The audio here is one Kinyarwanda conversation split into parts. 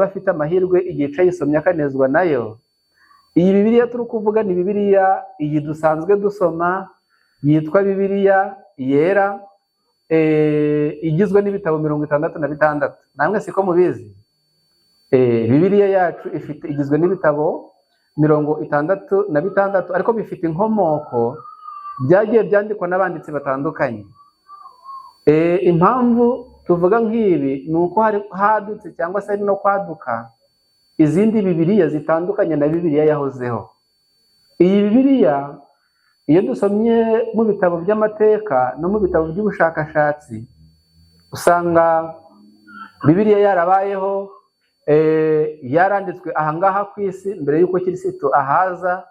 afite amahirwe igihe ayisomye akanezwa nayo. Iyi Bibiliya turi kuvuga ni Bibiliya iyi dusanzwe dusoma yitwa Bibiliya Yera, igizwe n'ibitabo 66. Namwe siko mubizi? Bibiliya yacu ifite, igizwe n'ibitabo 66, ariko bifite inkomoko, byagiye byandikwa n'abanditsi batandukanye. Impamvu tuvuga nk'ibi ni uko hari hadutse cyangwa se hari no kwaduka izindi Bibiliya zitandukanye na Bibiliya yahozeho. Iyi Bibiliya, iyo dusomye mu bitabo by'amateka no mu bitabo by'ubushakashatsi, usanga Bibiliya yarabayeho, yaranditswe ahangaha ku isi mbere y'uko Kirisito ahaza.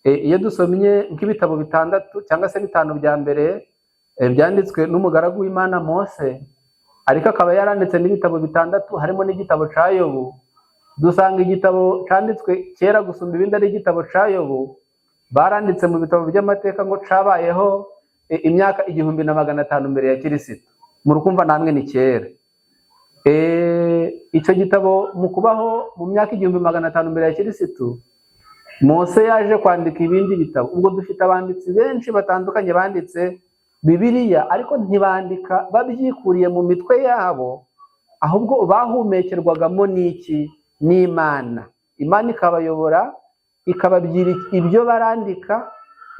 Iyo dusomye nk'ibitabo bitandatu cyangwa se bitanu bya mbere, byanditswe n'umugaragu w'Imana Mose, ariko akaba yaranditse n'ibitabo bitandatu harimo n'igitabo ca Yobu, dusanga igitabo canditswe kera gusumba ibindi ari igitabo ca Yobu. Baranditse mu bitabo by'amateka ngo cabayeho imyaka 1500 mbere ya Kirisito. Murukumva namwe ni kera. Icyo gitabo mu kubaho mu myaka 1500 mbere ya Kirisitu, Mose yaje kwandika ibindi bitabo. Ubwo dufite abanditsi benshi batandukanye banditse Bibiliya, ariko ntibandika babyikuriye mu mitwe yabo, ahubwo bahumekerwagamo n'iki? N'Imana. Imana ikabayobora, ikababwira ibyo barandika,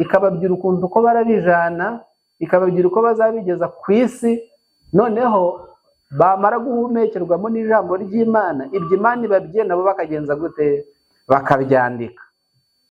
ikababwira ukuntu uko barabijana, ikababwira uko bazabigeza ku isi. Noneho bamara guhumekerwamo n'ijambo ry'Imana, ibyo Imana ibabwiye nabo bakagenza gute? Bakabyandika.